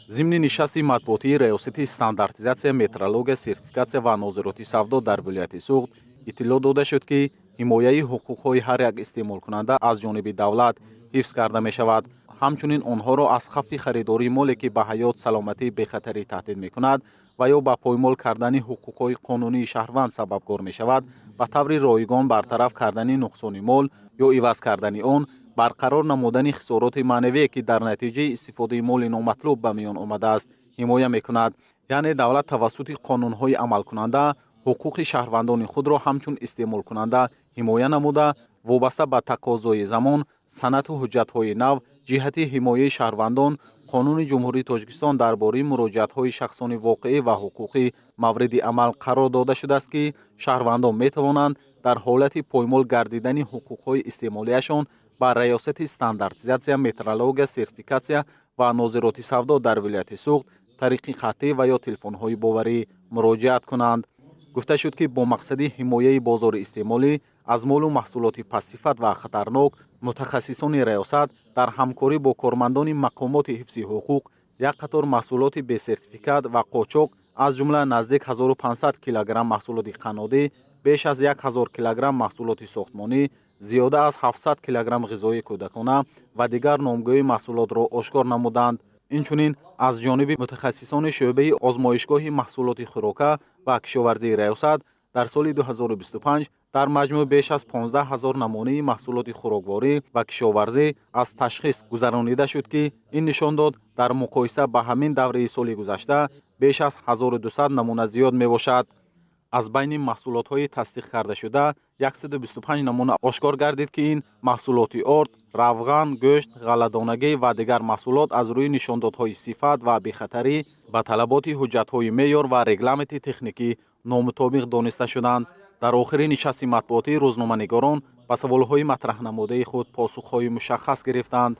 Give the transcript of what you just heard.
Зимни нишасти матбуотии Раёсати стандартизатсия, метрология, сертификатсия ва нозироти савдо дар вилояти Суғд иттилоъ дода шуд, ки ҳимояи ҳуқуқҳои ҳар як истеъмолкунанда аз ҷониби давлат ҳифз карда мешавад. Ҳамчунин онҳоро аз хавфи харидории моле, ки ба ҳаёт, саломатӣ, бехатарӣ таҳдид мекунад ва ё ба поймол кардани ҳуқуқҳои қонунии шаҳрванд сабабгор мешавад, ба таври ройгон бартараф кардани нуқсони мол ё иваз кардани он, барқарор намудани хисороти маънавие, ки дар натиҷаи истифодаи моли номатлуб ба миён омадааст, ҳимоя мекунад. Яъне давлат тавассути қонунҳои амалкунанда ҳуқуқи шаҳрвандони худро ҳамчун истеъмолкунанда ҳимоя намуда, вобаста ба тақозои замон санадҳу ҳуҷҷатҳои нав ҷиҳати ҳимояи шаҳрвандон, Қонуни Ҷумҳурии Тоҷикистон дар бораи муроҷиатҳои шахсони воқеӣ ва ҳуқуқӣ мавриди амал қарор дода шудааст, ки шаҳрвандон метавонанд дар ҳолати поймол гардидани ҳуқуқҳои истеъмолияшон ба Раёсати стандартизатсия, метрология, сертификатсия ва нозироти савдо дар вилояти Суғд тариқи хаттӣ ва ё телефонҳои боварӣ муроҷиат кунанд. Гуфта шуд, ки бо мақсади ҳимояи бозори истеъмолӣ аз молу маҳсулоти пастсифат ва хатарнок, мутахассисони раёсат дар ҳамкорӣ бо кормандони мақомоти ҳифзи ҳуқуқ як қатор маҳсулоти бесертификат ва қочоқ, аз ҷумла наздик 1500 килограмм маҳсулоти қаннодӣ, беш аз 1000 килограмм маҳсулоти сохтмонӣ, зиёда аз 700 килограмм ғизои кӯдакона ва дигар номгӯи маҳсулотро ошкор намуданд. Инчунин аз ҷониби мутахассисони шӯъбаи озмоишгоҳи маҳсулоти хӯрока ва кишоварзии раёсат дар соли 2025 дар маҷмӯъ беш аз 15 ҳазор намунаи маҳсулоти хӯрокворӣ ва кишоварзӣ аз ташхис гузаронида шуд, ки ин нишон дод дар муқоиса ба ҳамин давраи соли гузашта беш аз 1200 намуна зиёд мебошад. Аз байни маҳсулотҳои тасдиқ кардашуда 125 намуна ошкор гардид, ки ин маҳсулоти орд, равған, гӯшт, ғалладонагӣ ва дигар маҳсулот аз рӯи нишондодҳои сифат ва бехатарӣ ба талаботи ҳуҷҷатҳои меъёр ва регламенти техникӣ номутобиқ дониста шуданд. Дар охири нишасти матбуотӣ рӯзноманигорон ба саволҳои матраҳнамудаи худ посухҳои мушаххас гирифтанд.